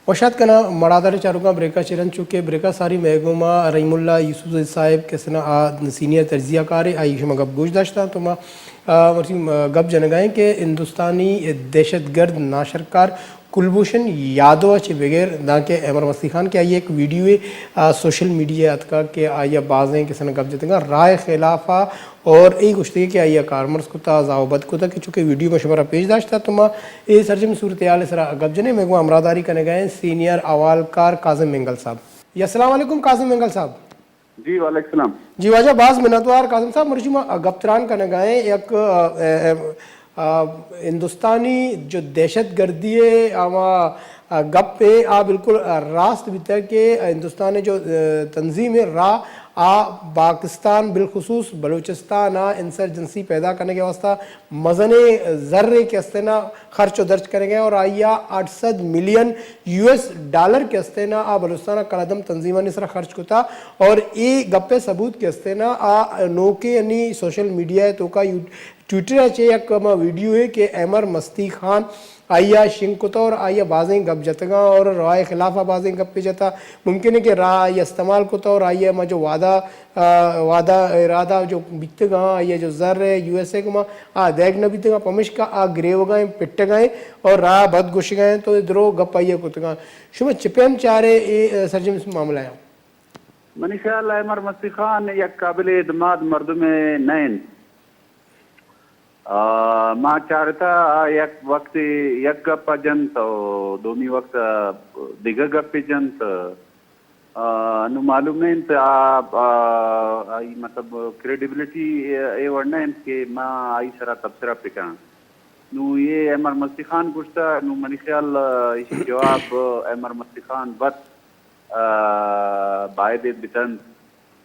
وش آتک کناں مڑاداریں چاروکاں، بریکا چہ رند چو کہ بریکا ساری مئے گوما رحیم اللہ یوسفزئی صاحب کہ استنا آ سینئر تجزیہ کارے، آئی شما گپ گوش داشتاں تو ما، آ، مرچی، آ، گپ جنگا ایں کہ ہندوستانی دہشت گرد ناشرکار کلبھوشن یادو ء چہ بغیر دانکہ احمر مستی خان کہ آئی ء یک ویڈیوے، آ، سوشل میڈیا ء اتکگ کہ آئی ء بازیں کساناں گپ جتگاں راہ ء خلاف ء اور اے گوشتگے کہ آئی ء کارمرز کتا، زاہ و بد کتا کہ چونکہ ویڈیو ما شمارا پیش داشتا تو ما اے سرجم صورتحال ء سرا گپ جنیں۔ مئے گوں ہمراہداری کنگا ایں سینئر احوالکار کاظم مینگل صاحب۔ یا السلام علیکم کاظم مینگل صاحب۔ جی، وعلیکم السلام۔ جی واجہ، باز منتوار کاظم صاحب، مرچی ما گپ تران کنگا ایں یک، آ، آ، آ، ہندوستانی جو دہشت گردی ء ہما، آ، گپ ء آ بالکل، آ، راست بیتگ کہ ہندوستان ء جو، آ، تنظیم ء را آ پاکستان بالخصوص بلوچستان ء انسرجنسی پیدا کنگ ء واستہ مزنیں زرے کہ استنا خرچ و درچ کنگ ء اور آئی ء آٹھ سد ملین یو ایس ڈالر کہ استنا آ بلوچستان ء کلدم تنظیمانی سرا خرچ کتا اور اے گپ ء ثبوت کہ استنا آ نوکیں یعنی سوشل میڈیا ء توکا یو-، ٹویٹر ء چہ یک ہما ویڈیو ہے کہ احمر مستی خان آئی ء شنگ کتا اور آئی ء بازیں گپ جتگاں اور راہ ء خلاف ء بازیں گپے جتا۔ ممکن ہے کہ راہ آئی ء استعمال کتا اور آئی ء ہما جو وعدہ، آ، وعدہ ارادہ جو بیتگاں، آئی ء جو زر ہے یو ایس اے گما آ دیگ نہ بیتگاں، پمشکا آ گریوگا ہیں، پٹگا ہیں اور راہ بد گوشگا ہیں تو دروگ گپ آئی ء کتگاں۔ شما چہ پیم چارے اے، آ، سرجم معاملہ ء؟ منی خیال ء احمر مستی خان یک قابل اعتماد مردمے نہ انت۔ آ، ما چارتا آ یک وقت یک گپ ء جنت و دومی وقت ء دگہ گپے جنت۔ آ، انو معلوم نہ انت آ، آ، آئی مطلب کریڈیبلٹی اے وڑ نہ انت کہ ما آئی سرا تبصرہ بکناں۔ نو اے احمر مستی خان گوشتا، نو منی خیال ء ایشی جواب احمر مستی خان بس آ، باید بتنت،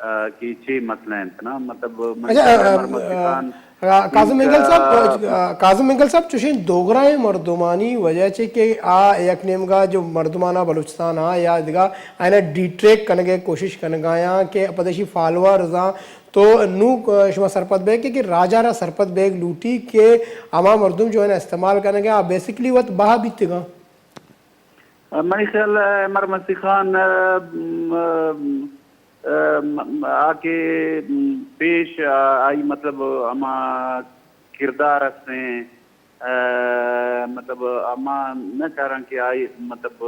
آ، کہ چے مسئلہ انت نا، مطلب، من اچھا، آ، احمر مستی خان آ، کاظم مینگل صاحب، آ، آ، کاظم مینگل صاحب، چوشیں دوگرائیں مردمانی وجہ چہ کہ آ یک نیمگا جو مردمانا بلوچستان آ یا دگہ آئینا ڈیٹریکٹ کنگے کوشش کنگایاں کہ پدشی فالوورز آ تو نو شما سرپد بے کہ، کہ راجا را سرپد بیگ لوٹی کہ ہما مردم جو ہے نا استعمال کنگے آ بیسکلی وت بہا بیتگاں۔ منی خیال ء احمر مسیح خان، ء، م، ء، م، آ کہ، م، پیش، آ، آئی مطلب ہما کردار ہستیں، ء، مطلب ہما نہ چاراں کہ آئی مطلب،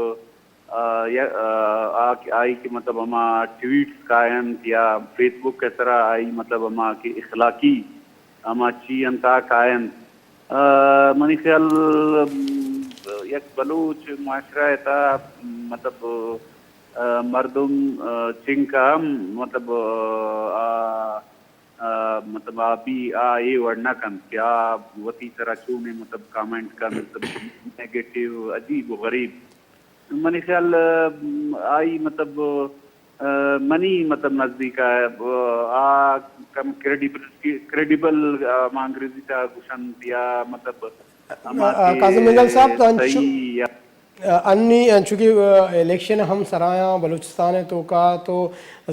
ء، یا، ء، آ کہ، آئی کہ مطلب ہما ٹویٹس کاینت یا فیس بک ء سرا آئی مطلب ہما کہ اخلاقی ہما چی انت آ کاینت۔ آ، منی خیال، م، یک بلوچ معاشرہ ء تھا، مطلب، آ، مردم، آ، چنکا ہم، مطلب، آ، آ، مطلب، آ بی، آ اے وڑ نہ کنت کہ آ وتی سرا چونیں، مطلب، کامنٹ کنت، نیگیٹو، عجیب و غریب۔ منی خیال، م، آئی مطلب، ء، منی مطلب نزدیک ء، ء، آ کم کریڈیبل، کریڈیبل، ء، ما انگریزی تھا گوشنت یا مطلب ہما آ، کہ کاظم مینگل صاحب تو انچو، صحیح یا آ، انی انچو کہ، آ، الیکشن ہم سرایاں بلوچستان ء توکا تو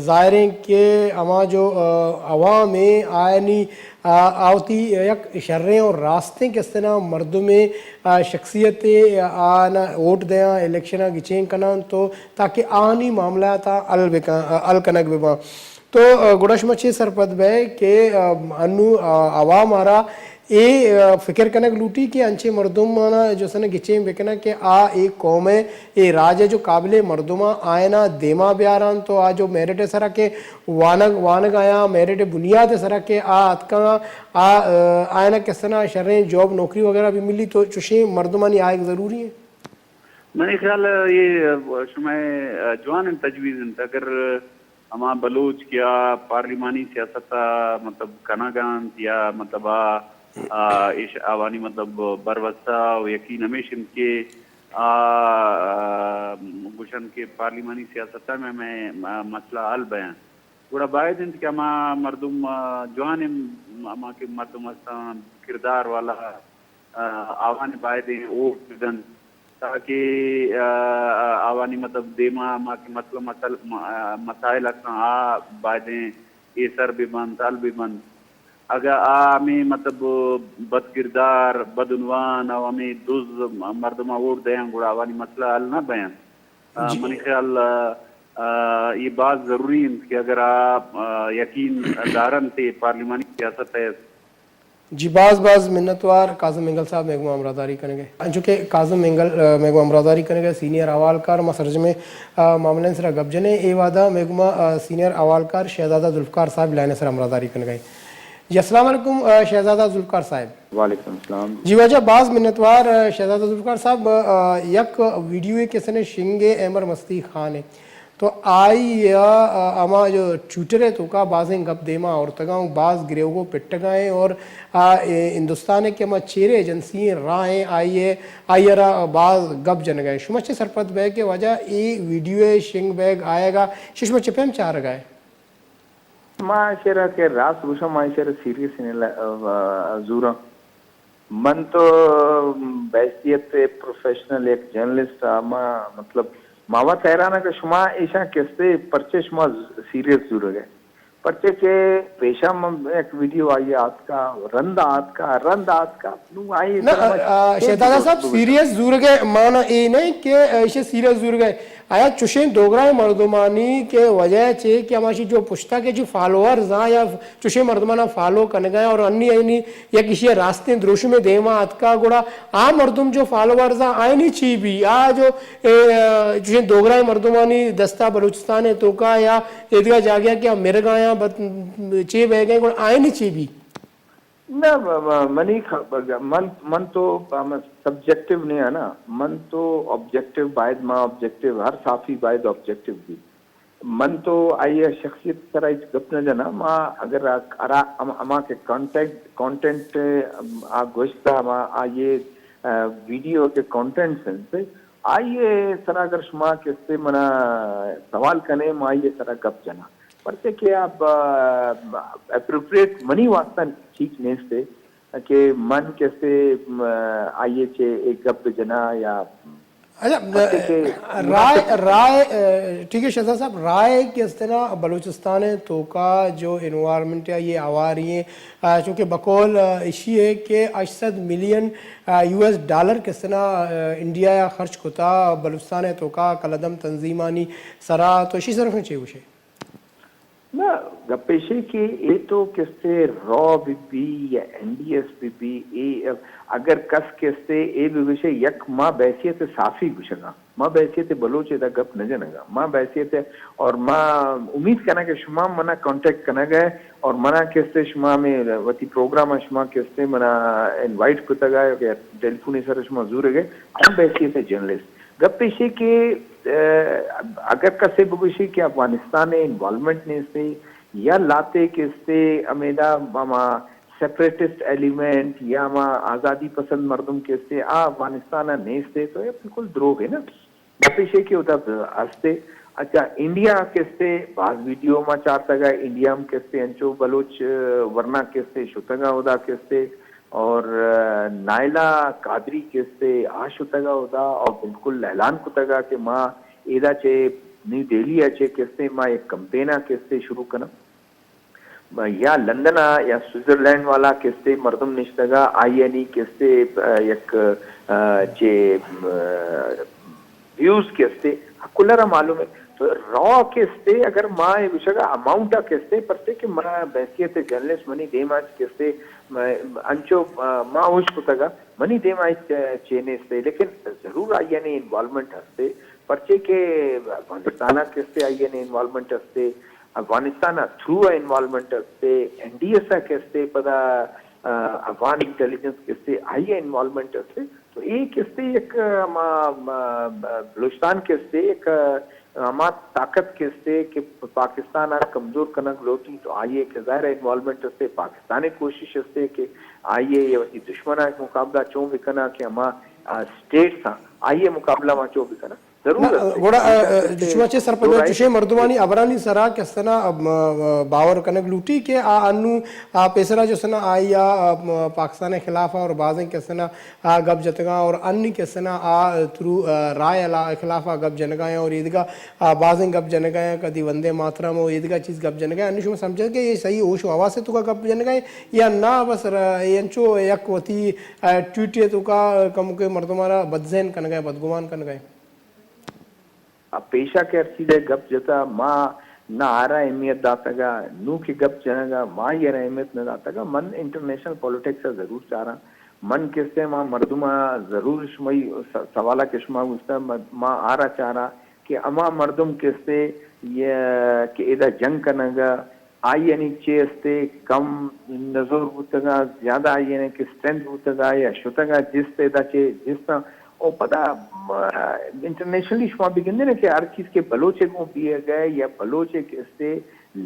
ظاہریں کہ ہما جو، آ، عوام ء آیانی آ، آ وتی یک شریں و راستیں کستنا مردمے، آ، شخصیتے، آ، آنا ووٹ دیاں، الیکشنا گچین کناں تو تاکہ آہانی معاملاتاں حل بکن، آ، حل کنگ بباں۔ تو، آ، گڑا شما چے سرپد بئے کہ، آ، انو، آ، عوام آرا اے، آ، فکر کنگ لوٹی کہ انچیں مردمانا جو سن گچین بکناں کہ آ اے قوم ء اے راج ء جو قابلیں مردماں آیانا دیما بیاران تو آ جو میرٹ ء سرا کہ وانگ، وانگ آیاں میرٹ ء بنیاد ء سرا کہ آ اتکاں آ، آ، آیانا کسنا شریں جاب نوکری وغیرہ بھی ملی تو چشیں مردمانی آیگ ضروری ہے۔ منی خیال ء اے شمئے جوانیں تجویز انت۔ اگر ہما بلوچ کہ آ پارلیمانی سیاست ء مطلب کنگ ء انت یا مطلب آ، آ، ایش آوانی مطلب بھروسہ و یقین ہمیش انت کہ آ، آ، گوشنت کہ پارلیمانی سیاست ء مئے، مئے مسئلہ حل بیاں۔ گڑا باید انت کہ ہما مردم، آ، جوانیں ہما کہ مردم ہستاں کردار والا، آ، آوانی بایدیں ووٹ بدنت تاکہ، آ، آوانی مطلب دیما ہما کہ مسئلہ مسل-، م-، آ، مسائل ہستاں آ بایدیں پیسر بہ بنت، حل بہ بنت۔ اگہ آ ہمے مطلب بدکردار، بدعنوان و ہمے دز مردماں ووٹ دیاں گڑا آوانی مسئلہ حل نہ بیاں۔ آ، جی۔ منی خیال، آ، آ، یہ باز ضروری انت کہ اگر آ، آ، یقین دارنت تے پارلیمانی سیاست ء۔ جی، باز باز منتوار کاظم مینگل صاحب مئے گوما ہمراہداری کنگ ء۔ انچو کہ کاظم مینگل، آ، مئے گوما ہمراہداری کنگ ء، سینئر حوالکار، ما سرجمیں، آ، معاملہ سرا گپ جنیں۔ اے وہدا مئے گوما، آ، سینئر حوالکار شہزادہ ذوالفقار صاحب لائن سرا ہمراہداری کنگ ء۔ جی، السلام علیکم، آ، شہزادہ ذوالفقار صاحب۔ وعلیکم السلام۔ جی واجہ، باز منتوار، آ، شہزادہ ذوالفقار صاحب، آ، یک ویڈیو کسن شنگ احمر مستی خان ہے۔ تو آئی ء، آ، ہما جو ٹویٹر ء توکا بازیں گپ دیما آورتگاں و باز گریوگ و پٹگا ایں اور آ، اے، ہندوستان ء کہ ہما چیرے ایجنسی ایں راہ ایں، آئی ء، آئی ء را باز گپ جنگا ایں۔ شما چے سرپد بئے کہ واجہ اے ویڈیو ء شنگ بیگ آیگا، شما چے پیم چارگا اے؟ ما ایشرا کہ راست گوشاں، ما ایشرا سیریس نہیں ل-، آ، زوراں۔ من تو بحیثیت پروفیشنل یک جرنلسٹ آ، ما مطلب، ما وت حیران آں کہ شما ایشاں کسے پرچے شما سیریس زورگ ء۔ پرچے کہ پیشا من یک ویڈیو آئی آتکا، رند آتکا، رند آتکا، نو آئی نہ، سر ما آ، شہزادہ صاحب، سیریس زورگ ء مانا اے نہیں کہ ایشے سیریس زورگ ء۔ آیا چوشیں دوگرائیں مردمانی کہ وجہ چے کہ ہماشی جو پشتا کہ جو فالوورز آں یا چوشیں مردمانا فالو کنگا ایں اور انی انی یک ایشی راستیں دروشمے دیما آتکا، گڑا آ مردم جو فالوورز آں آئینی چی بی؟ آ جو، اے، چوشیں دوگرائیں مردمانی دستا بلوچستان توکا یا ایدگا جاگہ کہ آ مرگا یاں بت-، چے بئیگا ایں، گڑا آئینی چی بی؟ نہ، م-، م-، منی خ-، من، من تو، ہم، سبجیکٹیو نہیں ہے نا، من تو آبجیکٹیو باید، ما آبجیکٹیو، ہر صحافی باید آبجیکٹیو بی۔ من تو آئی ء شخصیت سرا ہچ گپ نہ جناں۔ ما اگر آ، ہرا، ہم-، ہما کہ کانٹینٹ، کانٹینٹ، آ گوشتا، ہما آئی ء، آ، ویڈیو کہ کانٹینٹس انت، آئی ء سرا اگر شما کسے منا سوال کنے، ما آئی ء سرا گپ جناں۔ پرچے کہ آ ب-، اپروپریٹ منی واسطہ ٹھیک نیست ہے کہ من کسے، م-، آئی ء چے ایک گپ جناں یا اچھا، پرچے کہ رائے، مناسب رائے، اے، ٹھیک ہے شہزاد صاحب، رائے کہ استنا بلوچستان توکا جو انوائرمنٹ ہے یہ آواری ہیں، آ، چونکہ بقول، آ، اشی ہے کہ ہشت سد ملین، آ، یو ایس ڈالر کہ استنا، آ، انڈیا یا خرچ کتا بلوچستان توکا کلدم تنظیمانی سرا، تو اشی سرا چے گوشے؟ نہ، گپ ایشی کہ اے تو کسے را بہ بی یا این ڈی ایس بہ بی، اے اگر کس کسے اے بہ گوشے، یک ما بحیثیت صحافی گوشگاں، ما بحیثیت بلوچ ادا گپ نہ جنگاں، ما بحیثیت، اور ما امید کناں کہ شما منا کانٹیکٹ کنگ ء اور منا کسے شما ہمے وتی پروگرام ء شما کسے منا انوائٹ کتگ ء کہ ٹیلیفون سر شما زورگ ء، ہم بحیثیت جرنلسٹ۔ گپ ایشی کہ، ا، اگر کسے بگوشی کہ افغانستان ء انوالومنٹ نیستے یا لاتے کستے ہمیدا ہما سیپریٹسٹ ایلیمنٹ یا ہما آزادی پسند مردم کستے آ افغانستان ء نیستے تو یہ بالکل دروگ ہے نا۔ گپ ایشی کہ اودا ہستے۔ اچھا، انڈیا کستے باز ویڈیو ما چارتگ ء، انڈیا ہم کستے انچو بلوچ، ورنا کستے شتگ ء اودا کستے۔ اور، آ، نائلہ قادری کستے آ شتگ ء اودا اور بالکل اعلان کتگ ء کہ ما ایدا چہ نیو دہلی ء چہ کستے ما یک کمپین ء کستے شروع کناں۔ ما یا لندن ء یا سوئٹزرلینڈ والا کستے مردم نشتگ ء آئی ء نی کستے، آ، یک، آ، چہ، آ، ویوز کہ استے، آ کل ء را معلوم ہے۔ تو را کہ استے، اگر ما اے گوشگ ء اماؤنٹ ء کہ استے، پرچے کہ ما بحیثیت جرنلسٹ منی دیم ء کہ استے، ما انچو، آ، ما ہوش کتگ ء منی دیم ء ہچ چے نیست ہے، لیکن ضرور آئی ء نی انوالومنٹ ہستے، پرچے کہ افغانستان ء کہ استے آئی ء نی انوالومنٹ ہستے، افغانستان ء تھرو ء انوالومنٹ ہستے، این ڈی ایس ء کہ استے پدا، آ، افغان انٹیلیجنس کہ استے آئی ء انوالومنٹ ہستے۔ تو اے کستے یک، آ، ما، ما، بلوچستان کستے یک، آ، ہما طاقت کستے کہ پاکستان ء کمزور کنگ لوٹی، تو آئی ء کہ ظاہر ہے انوالومنٹ استے، پاکستان ء کوشش استے کہ آئی ء وتی دشمن ء مقابلہ چون بکناں کہ ہما، آ، اسٹیٹس آں، آئی ء مقابلہ ما چون بکناں۔ ضرور است۔ گڑا، آ، آ، شما چے سرپد ئے؟ چوشیں مردمانی ہبرانی سرا کسنا، آ، م-، آ، باور کنگ لوٹی کہ آ انو، آ، پیسرا جو سنا آئی آ، آ، م-، پاکستان خلاف اور بازیں کسنا آ گپ جتگاں اور انی کسنا آ ترو، آ، رائے الا-، خلاف آ گپ جنگا ہیں اور ایدگا، آ، بازیں گپ جنگا ہیں، کدی وندے ماترم و ایدگا چیز گپ جنگا ہیں۔ انی شما سمجھے کہ یہ صحیح ہوش و حواس تو کا گپ جنگا ہیں یا نہ بس ر-، یہ انچو یک وتی، آ، ٹویٹ تو کا کم کے مردمارا بدذہن کنگا ہے، بدگمان کنگا ہے؟ ء پیشا کہ ہر چیز ء گپ جتا، ما نہ آرا اہمیت داتگ ء نوں کہ گپ جنگ ء ما آئی ء را اہمیت نہ داتگ ء۔ من انٹرنیشنل پولیٹکس ء ضرور چاراں۔ من کسے ما مردم ء ضرور شمئی س-، سوال ء کہ شما گوشتہ، م-، ما آرا چاراں کہ ہما مردم کسے یہ کہ ادا جنگ کنگ ء آئی ء نی چے استے کم نزور بوتگاں، زیادہ آئی ء نی کہ اسٹرینتھ بوتگا یا شتگا جست ادا چے جستاں۔ او پدا، م-، انٹرنیشنلی شما بگندے نا کہ ہر چیز کہ بلوچ ء گوں بیگ ء یا بلوچ ء کہ استے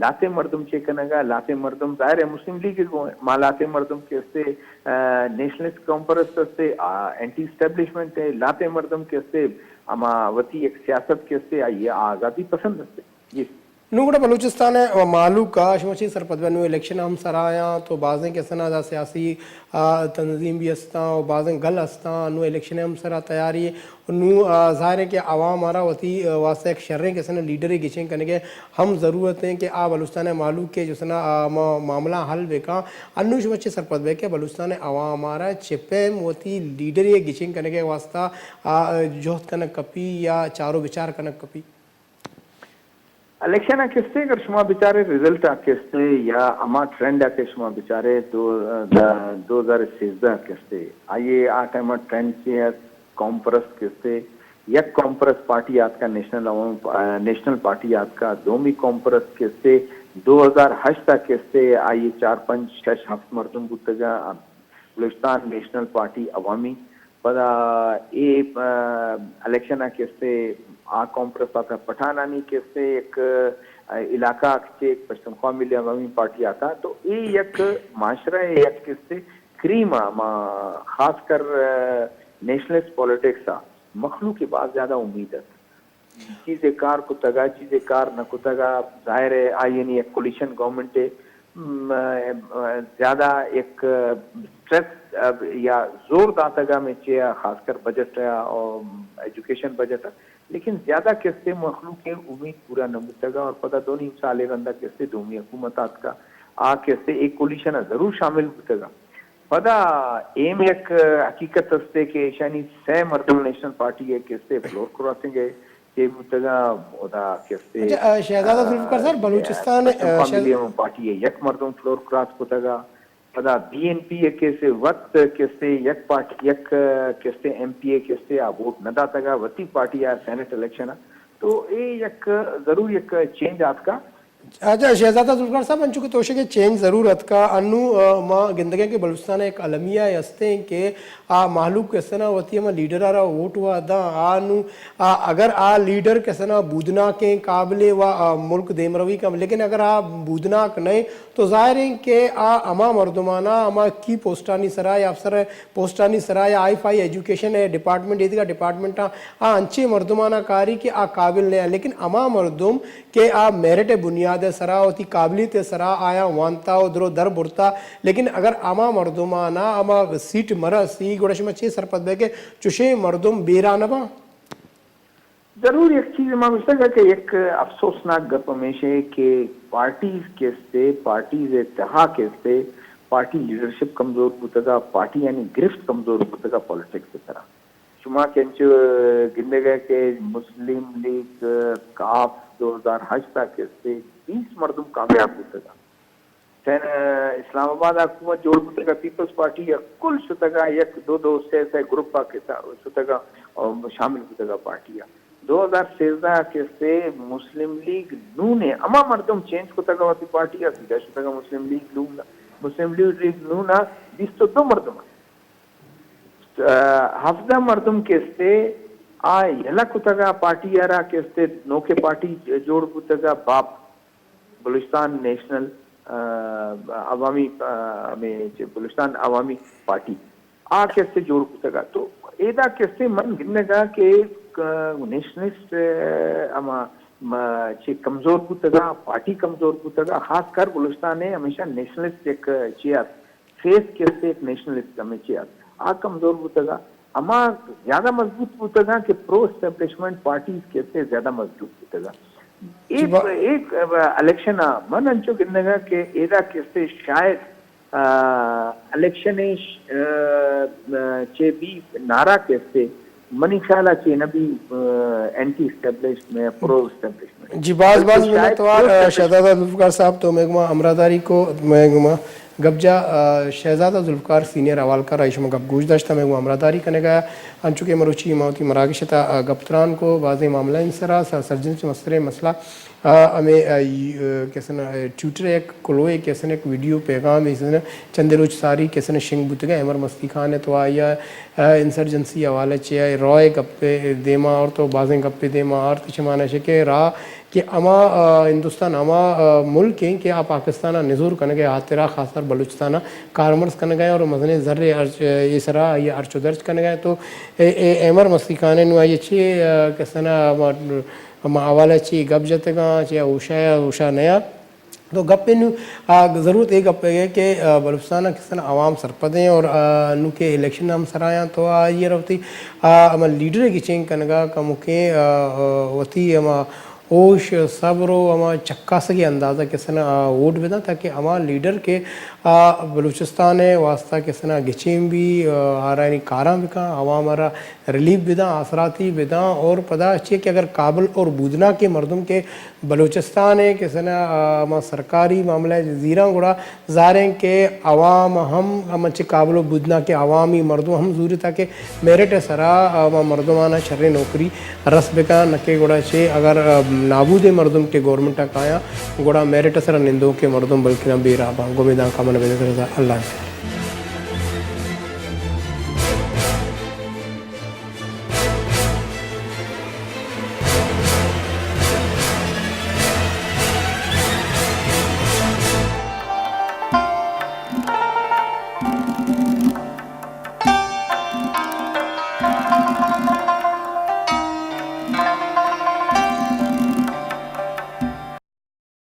لاتیں مردم چے کنگا، لاتیں مردم ظاہر ہے مسلم لیگ ء گوں، ما لاتیں مردم کہ استے، آ، نیشنلسٹ قوم پرست استے، آ، اینٹی اسٹیبلشمنٹ ہے، لاتیں مردم کہ استے ہما وتی ایک سیاست کہ استے آئی ء آزادی پسند استے۔ جی۔ نوں گڑا بلوچستان ء مہلوک ء شما چے سرپد بئے؟ نوں الیکشن ہم سرا آیاں تو بازیں کسنا دا سیاسی، آ، تنظیم بھی استاں و بازیں گل استاں، نوں الیکشن ہم سرا تیاری و نوں، آ، ظاہر ہے کہ عوام آرا وتی، آ، واسطہ ایک شریں کسنا لیڈرے گچین کنگے ہم ضرورت ہیں کہ آ بلوچستان ء مہلوک کے جو سنا، آ، ما-، معاملہ حل بکاں۔ انوں شما چے سرپد بئے کہ بلوچستان ء عوام آرا چہ پیم وتی لیڈرے گچین کنگے واسطہ، آ، جہد کنگ کپی یا چارو بچار کنگ کپی؟ الیکشن ء کستے اگر شما بچارے، رزلٹ ء کستے یا ہما ٹرینڈ ء کہ شما بچارے، دو، دو ہزار سیزدہ کستے، آئیے آ ٹائم ء ٹرینڈ چے ات؟ قوم پرست کستے، یک قوم پرست پارٹی آتکا، نیشنل عوام، آ، نیشنل پارٹی آتکا، دومی قوم پرست کستے، دو ہزار ہشت ء کستے، آئیے چار پنچ شش ہفت مردم بوتگا، بلوچستان نیشنل پارٹی عوامی۔ پدا اے، آ، الیکشن ء کستے آ قوم پرست آتا، پٹھانانی کستے یک، آ، علاقہ آک چے پشتونخوا ملی عوامی پارٹی آتا، تو اے یک معاشرہ ء یک کستے کریم ء ما خاص کر، آ، نیشنلسٹ پالیٹکس ء مخلوق ء باز زیادہ امید ات۔ چیزے کار کتگ ء، چیزے کار نہ کتگ ء، ظاہر ہے آئی ء یک کولیشن گورنمنٹ ء، م، زیادہ یک اسٹریس یا زور داتگ ء میں چے ء، خاص کر بجٹ ء اور ایجوکیشن بجٹ ء، لیکن زیادہ کستے مخلوق ء امید پورا نہ بوتگ ء اور پدا دو نیم سال ء رندا کستے دومی حکومت آتکا، آ کستے ایک کولیشن ء ضرور شامل بوتگ ء۔ پدا ایم یک حقیقت استے کہ ایشانی سہ مردم نیشنل پارٹی ء کستے فلور کراسنگ ء چے بوتگا، اودا کستے، اچھا، آ، شہزادہ ذوالفقار صاحب، آ، بلوچستان، آ، پشتونخوا شہز- ملی عوام پارٹی ء یک مردم فلور کراس کتگا، پدا بی این پی ء کسے وقت کسے یک پارٹی، یک، آ، کسے ایم پی ء کسے آ ووٹ نہ داتگا وتی پارٹی ء سینٹ الیکشن ء۔ تو اے یک ضرور یک چینج آتکا۔ اچھا، شہزادہ ذوالفقار صاحب، انچو کہ توشے کہ چینج ضرور اتکا، انو، آ، ما گندگیں کہ بلوچستان ء یک المیہ ء ہستیں کہ آ مہلوک کسنا وتی ہما لیڈر آرا ووٹ وا داں، آ نو، آ، اگر آ لیڈر کسنا بودناکیں قابل و، آ، ملک دیمروی کا، لیکن اگر آ بودناک نئے تو ظاہر ہیں کہ آ ہما مردمانا ہما کی پوسٹانی سرا یا افسر پوسٹانی سرا یا آئی فائی ایجوکیشن ء ڈپارٹمنٹ، ایدگہ ڈپارٹمنٹاں آ انچیں مردماناں کاری کہ آ قابل نہ انت، لیکن ہما مردم کہ آ میرٹ ء بنیاد ء سرا وتی قابلیت ء سرا آیاں وانتا و درو در برتا، لیکن اگر ہما مردماناں ہما سیٹ مرسی، گڑا شما چے سرپد بئے کہ چشیں مردم بیرا نہ باں؟ ضرور یک چیز ما گوشتگ کہ یک افسوسناک گپ ہمیش ہے کہ پارٹیز کستے، پارٹیز ء تہا کستے، پارٹی لیڈرشپ کمزور بوتگا، پارٹی یعنی گرفت کمزور بوتگا پالیٹکس ء سرا۔ شما کہ انچو گندگ ء کہ مسلم لیگ کاف دو ہزار ہشت ء کستے بیست مردم کامیاب بوتگا۔ سین، اسلام آباد ء حکومت جوڑ بوتگ ء پیپلز پارٹی ء کل شتگ ء یک دو دو سے سے گروپ ء کتا-، شتگ ء، ام، شامل بوتگ ء پارٹی ء۔ دو ہزار سیزدہ ء کستے مسلم لیگ نون ء ہما مردم چینج کتگ ء وتی پارٹی ء سیدھا شتگ ء مسلم لیگ نون ء۔ مسلم لیگ نون ء بیست و دو مردم ء۔ ہفدہ مردم کستے آ یلہ کتگ ء پارٹی ء را کستے نوکیں پارٹی جوڑ بوتگ ء باپ بلوچستان نیشنل، آ، عوامی، آ، ہمے چہ بلوچستان عوامی پارٹی آ کسے جوڑ بوتگ ء۔ تو ایدا کسے من گندگ ء کہ ک-، نیشنلسٹ، ء، ہما، م-، چی کمزور بوتگا، پارٹی کمزور بوتگا، خاص کر بلوچستان ء ہمیشہ نیشنلسٹ یک چی ات، فیس کہ استے یک نیشنلسٹ ہمے چی ات، آ کمزور بوتگا، ہما زیادہ مضبوط بوتگا کہ پرو اسٹیبلشمنٹ پارٹیز کہ استے زیادہ مضبوط بوتگا۔ جی ایک، با- ایک الیکشن ء من انچو گندگا کہ ایدا کہ استے شاید، ء، الیکشن ء ش-، ء، ء، چے بی نعرہ کہ استے منی خیال ء چے نہ بی، ء، اینٹی اسٹیبلشمنٹ، پرو اسٹیبلشمنٹ۔ جی، باز، بلکہ باز شاید منتوار، پرو ء، اسٹیبلشمنٹ۔ شہزادہ ذوالفقار صاحب، تو مئے گوما ہمراہداری کو، مئے گوما گپ جا، ء، شہزادہ ذوالفقار سینئر حوالکار، آئی شما گپ گوش داشتہ، مئے گوما ہمراہداری کنگا، انچو کہ مروچی ما وتی مراگش تا، ء، گپ تران کو، بازیں معاملہ ان سرا، سر-، سرجم چہ مستریں مسئلہ، ء، ہمے، ء، ای-، ء، کسن، ء، ٹویٹر یک کلوے کسن یک ویڈیو پیغام ایسن چندے روچ ساری کسن شنگ بوتگا، امر مستی خان ء تو آئی ء، ء، انسرجنسی حوالہ چہ آئی رائے گپ دیما آرت و بازیں گپ دیما آرت، چمانش کہ را کہ ہما، ء، ہندوستان ہما، ء، ملک ہیں کہ آ پاکستان ء نزور کنگ ء ہاترا خاص طور بلوچستان ء کارمرز کنگ ء اور مزنیں زر ارچ-، ء، اے سرا آئی ارچ و درچ کنگ ء تو اے، اے، امر مستی خان ء نو آئی چہ، ء، کسن ء ہما ہما حوالہ چی گپ جتگاں، چی اوشا یا اوشا نیا۔ تو گپ نو، آ، ضرورت اے گپ ہے کہ، آ، بلوچستان ء کسن عوام سرپدیں اور، آ، نو کہ الیکشن ہم سرایاں تو آئی ء روتی، آ، ہما لیڈر ء گچین کنگا کمکیں، آ، آ، وتی ہما ہوش، صبر و ہما چکاسگی اندازہ کسن، آ، ووٹ بداں تاکہ ہما لیڈر کہ، آ، بلوچستان ء واسطہ کسن گچین بی، آ، آرانی کاراں بکاں، عوام را ریلیف بداں، آسراتی بداں اور پدا چے کہ اگر قابل اور بودناکیں مردم کہ بلوچستان ء کسن، آ، ہما سرکاری معاملہ زیراں گڑا ظاہریں کہ عوام ہم ہما چے قابل و بودناکیں عوامی مردم ہم زوری تاکہ میرٹ ء سرا ہما مردمانا شریں نوکری رس بکن، نہ کہ گڑا چے اگر، آ، نابودیں مردم کہ گورنمنٹ ء کایاں گڑا میرٹ ء سرا نندوکیں مردم بلکنا بے راہ باں۔ گمے دانکا من بدے رضا، اللہ حافظ۔